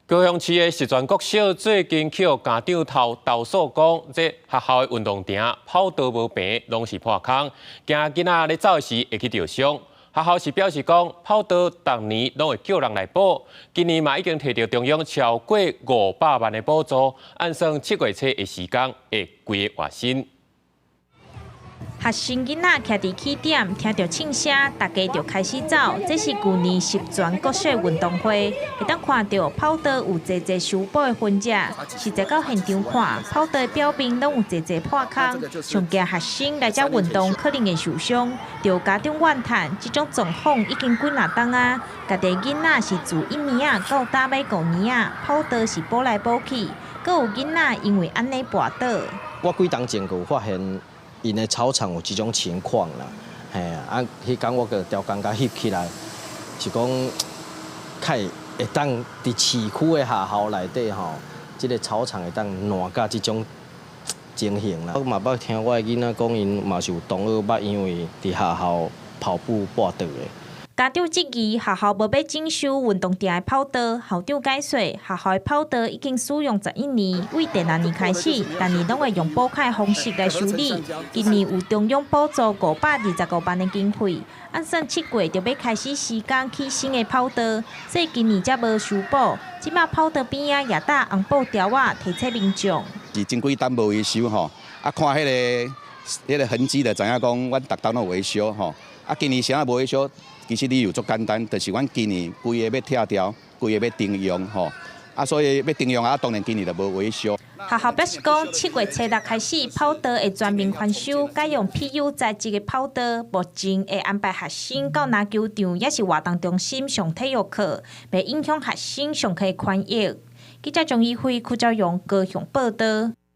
高雄市的十全國小最近去予家長頭投訴講，這學校的運動場跑道無平，攏是破空，驚囡仔咧走時會去著傷。學校是表示講，跑道逐年攏會叫人來補，今年嘛已經提著中央超過500萬的補助，按算7月初會施工，會規个換新。學生囡仔徛佇起點，聽著銃聲，大家就開始走。這是舊年十全國小運動會，會當看著跑道有濟濟修補的痕跡。實際到現場看，跑道的表面攏有濟濟破空，上驚學生來遮運動可能會受傷。著家長怨嘆，這種狀況已經幾若冬啊！家己囡仔是自1年仔到今欲5年仔，跑道是補來補去，閣有囡仔因為按呢跋倒。我幾冬前就有發現𪜶的操場有這種情況啦，嘿啊！彼工我閣調工共翕起來，是講較會當佇市區的學校內底吼，這个操場會當爛甲這種情形啦。我嘛捌聽我的囡仔講，𪜶嘛是有同學捌因為佇學校跑步跋倒的。家長質疑學校無欲整修運動場的跑道，校長解說學校的跑道已經使用11年，對第六年開始，逐年攏會用補開方式來修理。今年有中央補助525萬的經費，按算7月就欲開始施工起新的跑道，所以今年才無修補。這馬跑道邊仔也搭紅布條仔，提醒民眾。是真幾冬無維修吼，啊看彼个痕跡就知影講，阮逐冬攏有維修吼。啊，今年啥無維修？其實理由足簡單，就是阮今年規个欲拆掉，規個欲重用吼。啊，所以欲重用啊，當然今年就無維修。學校表示講，7月初六開始，跑道會全面翻修，改用 PU 材質的跑道。目前會安排學生到籃球場，抑是活動中心上體育課，袂影響學生上課權益。記者張怡輝、柯昭陽高雄報道。